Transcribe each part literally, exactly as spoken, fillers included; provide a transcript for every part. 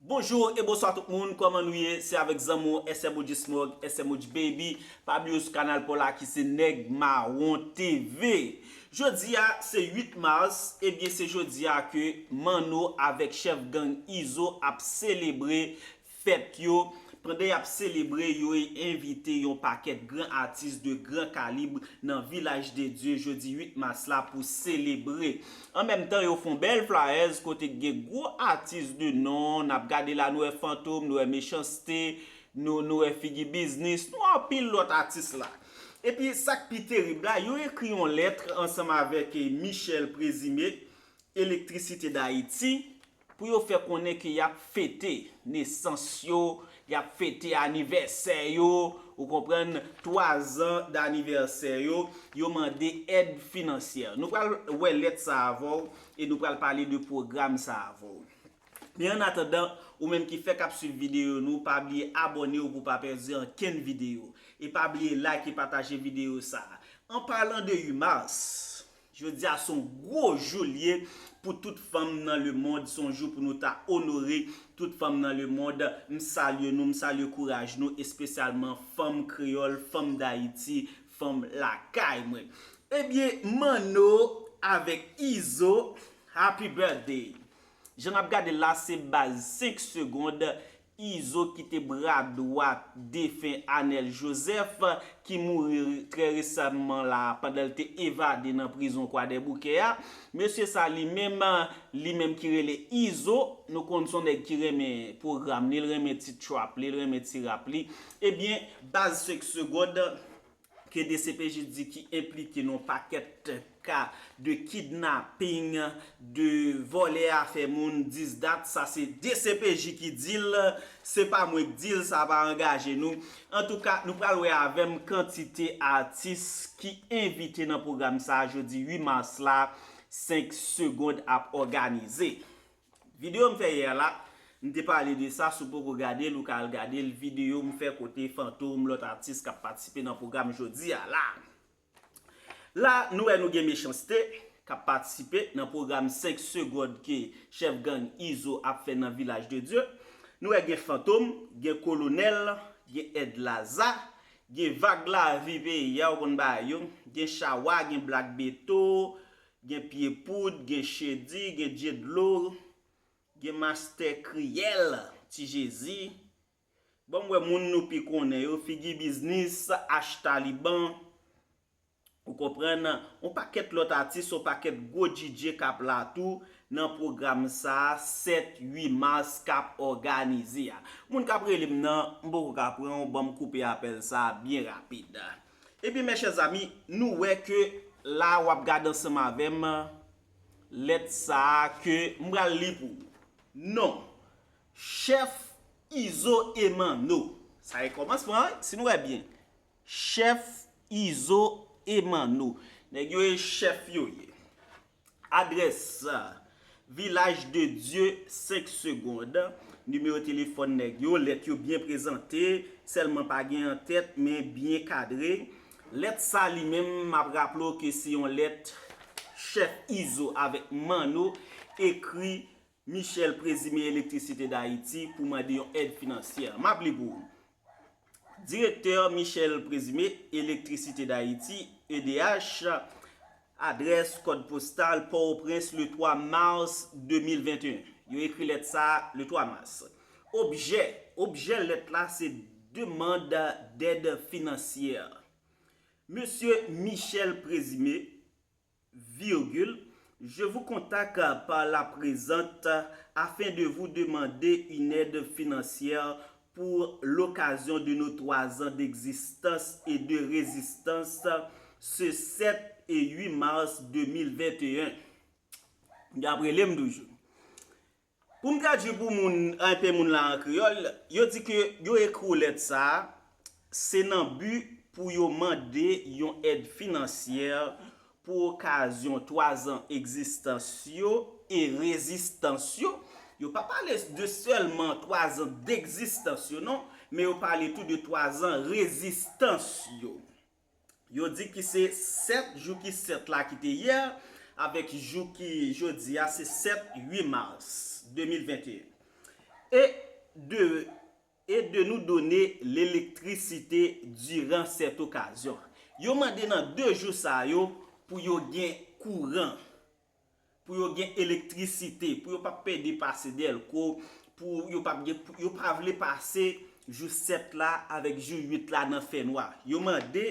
Bonjou e bonswa tout moun, kòman nou ye? Se avèk zanmi w S M O G Smog, S M O G Baby. Pa bliye sou kanal pa w la ki se Nèg Mawon T V. Jodi a se uit mas, ebyen se jodi a ke Manno avèk chèf gang Izo ap selebre fèt yo. Pandan y ap selebre, yo envite yon pakèt gran atis de gran kalib nan Vilaj de Dye jodi uit mas la pou selebre. An menm tan, yo fè yon bèl flyers kote k gen gwo atis de non, n ap gade la, nou wè Fantom, nou wè Mechanste, nou, nou wè Figi Biznis, nou wè anpil lòt atis la. Epi sa k pi terib la, yo ekri yon lèt ansanm avèk Michel Prezime, Elektrisite Dayiti, pou yo fè konnen ke y ap fete nesans yo, y ap fete anivèsè yo, ou konprann, twa zan danivèsè yo, yo mande èd finansyè. Nou pral wè lèt sa avè w e nou pral pale de pwogram sa avè w. Men an atandan, ou menm ki fèk ap swiv videyo nou, pa bliye abòne w pou w pa pèdi ankenn videyo. E pa bliye like e pataje videyo sa a. An palan de uit mas, jodi a se yon gwo jou l ye pou tout fanm nan lemond. Se yon jou pou nou ta onore tout fanm nan lemond. M salye nou, m salye kouraj nou, espesyalman fanm kreyòl, fanm Dayiti, fanm lakay mwen. Ebyen, Manno avèk Izo, happy birthday! Jan n ap gade l la, se baz senk segonn Izo ki te bra dwat defen Anèl Joseph, ki mouri trè resaman la pandan l te evade nan prizon Kwadèboukè a. Mesye sa li menm, li menm ki rele Izo, nou konn se yon nèg ki renmen pwogram li, l renmen ti trap li, l renmen ti rap li. Ebyen, baz senk segonn, ke D C P J di ki enplike nan yon pakèt ka de kidnaping, de vòlè afè moun, dis dat, sa se D C P J ki di l, se pa mwen k di l, sa pa angaje nou. Antouka, nou pral wè avè m kantite atis ki envite nan pwogram sa a jodi uit mas la, senk segonn ap òganize. Videyo m fè yè la, m te pale de sa, si w poko gade l, ou ka al gade l, videyo m fè kote Fantom, lòt atis k ap patisipe nan pwogram jodi a la. La, nou wè nou gen Mechanste k ap patisipe nan pwogram senk segonn ke chèf gang Izo ap fè nan Vilaj de Dye. Nou wè gen Fantom, gen Kolonèl, gen Èd Laza, gen Vag Lavi peyi a, ou konn bagay yo, gen Chawa, gen Black Beto, gen Pye Poud, gen Chedi, gen Djedlo, gen Mastè Kriyèl, Ti Jezi. Bon, m wè moun nou pi konnen yo, Figi Biznis, H Taliban, ou konprann, yon pakèt lòt atis, yon pakèt gwo D J k ap la tou nan pwogram sa a, sèt, uit mas k ap òganize a. Moun k ap rele m nan, m poko ka pran w, ban m koupe apèl sa a byen rapid. Ebyen, mes chers amis, nou wè ke la w ap gade ansanm avè m lèt sa a ke m pral li pou ou. Non. Chèf Izo e Manno. Sa e kòmansman an, si nou wè byen. Chèf Izo e Manno. Nèg yo e chèf yo ye. Adrès, Vilaj de Dye, senk segonn. Nimewo telefòn nèg yo, lèt yo byen prezante, sèlman pa gen an tèt, men byen kadre. Lèt sa li menm, m ap raple w ke se yon lèt chèf Izo avèk Manno ekri Michel Prezime Elektrisite Dayiti pou mande yon èd finansyè. M ap li pou ou. Direktè Michel Prezime, Elektrisite Dayiti, E D H, adrès, kòd postal, Pòtoprens, le twa mas de mil venteyen. Yo ekri lèt sa a le twa mas. Objè, objè lèt la se demann dèd finansyè. Mesye Michel Prezime, virgule, je vous contacte par la présente afin de vous demander une aide financière pour l'occasion de nos trois ans d'existence et de résistance, ce sept et huit mars deux mille vingt et un. Y ap rele m toujou. Pou m tradui pou moun, enpe moun la an kreyòl, yo di ke yo ekri w lèt sa a, se nan bi pou yo mande yon èd finansyè pou okazyon twa zan egzistans yo e rezistans yo. Yo pa pale de sèlman twa zan degzistans yo, non, men yo pale tou de twa zan rezistans yo. Yo di ki se sèt, jou ki sèt la ki te yè, avèk jou ki jodi a se sèt uit mas de mil venteyen. et de, et de nous donner l'électricité durant cette occasion. Yo mande nan de jou sa yo pou yo gen kouran, pou yo gen elektrisite, pou yo p ap pede pase dèlko, pou yo p ap gen, pou yo pa vle pase jou sèt la avèk jou uit la nan fènwa. Yo mande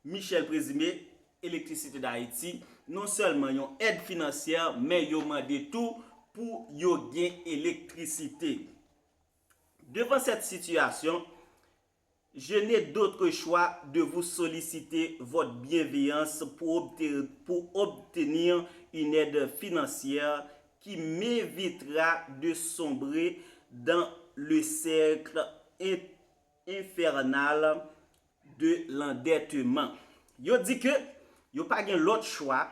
Michel Présimé, Électricité d'Haïti, non sèlman yon èd finansyè, men yo mande tou pou yo gen elektrisite. Devant cette situation, je n'ai d'autre choix de vous solliciter votre bienveillance pour obte-, pour obtenir une aide financière qui m'évitera de sombrer dans le cercle in-, infernal de l'endettement. Yo di ke yo pa gen lòt chwa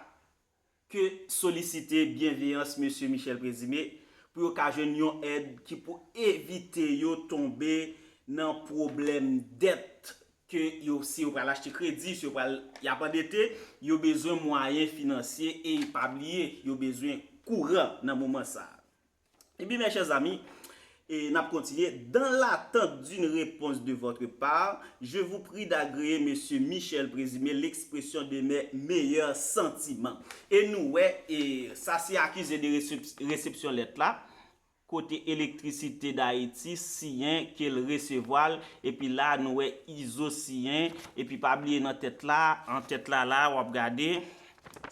ke solisite byenveyans Mesye Michel Présimé pou yo ka jwenn yon èd ki pou evite yo tonbe nan pwoblèm dèt ke yo, si yo pral achte kredi, si yo pral, y ap andete, yo bezwen mwayen finansye e pa bliye, yo bezwen kouran nan moman sa a. Ebyen, mes chers amis, e n ap kontinye. Dans l'attente d'une réponse de votre part, je vous prie d'agréer Monsieur Michel Présimé l'expression de mes meilleurs sentiments. E nou wè, e sa se akize de resep-, resepsyon lèt la, kote Elektrisite Dayiti siyen ke l resevwa l, epi la nou wè Izo siyen, epi pa bliye nan tèt la, an tèt la la, w ap gade,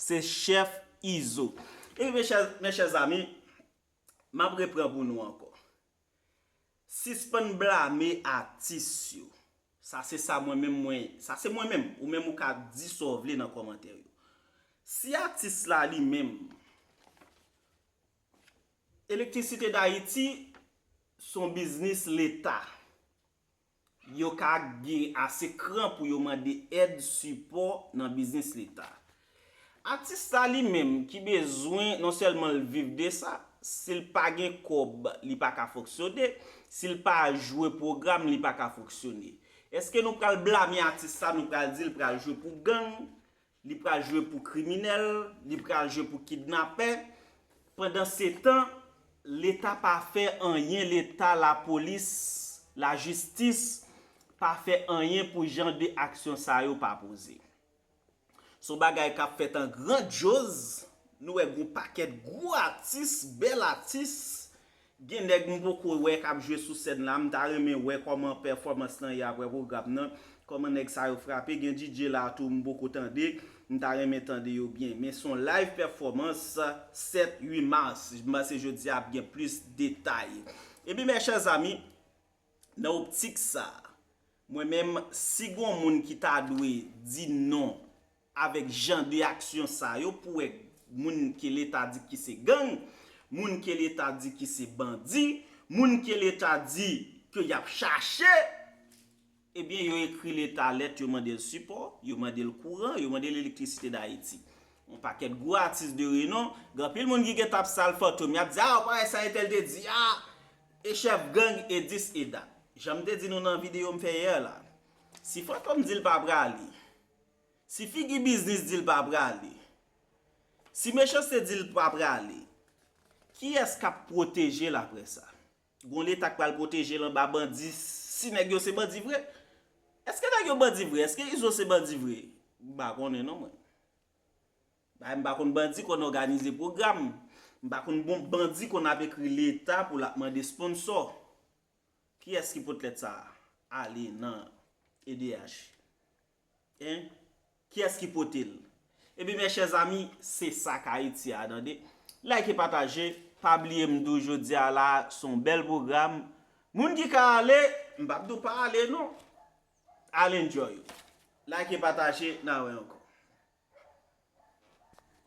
se chèf Izo. E mes chers, mes chers amis, m ap repran pou nou ankò. Sispann blame atis yo. Sa se sa mwen menm mwen, sa se mwen menm. Ou menm ou ka di sa w vle nan kòmantè yo. Si atis la li menm, Elektrisite Dayiti se yon biznis leta. Yo ka gen ase kran pou yo mande èd, sipò nan biznis leta. Atis la li menm ki bezwen non sèlman l viv de sa, si l pa gen kòb, li pa ka fonksyone, si l pa jwe pwogram, li pa ka fonksyone. Èske nou pral blame atis sa, nou pral di l pral jwe pou gang, li pral jwe pou kriminèl, li pral jwe pou kidnapè? Pandansetan, leta pa fè anyen, leta, lapolis, lajistis pa fè anyen pou jan de aksyon sa yo pa poze. Se yon bagay k ap fèt an grandyoz. Nou wè gon pakèt gwo atis, bèl atis. Gen nèg m poko wè k ap jwe sou sèn la. M ta renmen wè kòman pèfòmans lan ye apre pwogram nan. Kòman nèg sa yo frape. Gen D J la tou m poko tande. M ta renmen tande yo byen. Men se yon live pèfòmans sèt, uit mas. M panse jodi a ap gen plis detay. Ebyen, mes chers amis, nan optik sa a, mwen menm, si gon moun ki ta dwe di non avèk jan de aksyon sa yo, pou wè moun ke leta di ki se gang, moun ke leta di ki se bandi, moun ke leta di ke y ap chache, ebyen, yo ekri leta lèt, yo mande l sipò, yo mande l kouran, yo mande l Elektrisite Dayiti. Yon pakèt gwo atis de renon, gen anpil moun ki gentan ap sal Fantom, y ap di, a, ou pa wè sa entèl te di a, e chèf gang, e dis e dat. Jan m te di nou nan videyo m fè yè la, si Fantom di l pa prale, si Figi Biznis di l pa prale, si Mechanste di l pa prale, kiyès k ap pwoteje l apre sa? Gon leta k pral pwoteje l anba bandi, si nèg yo se bandi vre? Èske nèg yo bandi vre? Èske Izo se bandi vre? M pa konnen non mwen. Bagay, m pa konn bandi konn òganize pwogram. M pa konn bon bandi konn ap ekri leta pou l ap mande sponsò. Kiyès ki pot lèt sa a ale nan E D H? Hein? Kiyès ki pote l? Ebyen, mes chers amis, se sa k Ayiti a, tande. Like, pataje, pa bliye m di w jodi a la, se yon bèl pwogram. Moun ki ka ale, m p ap di w pa ale non. Al enjoy ou. Like, pataje, n a wè ankò.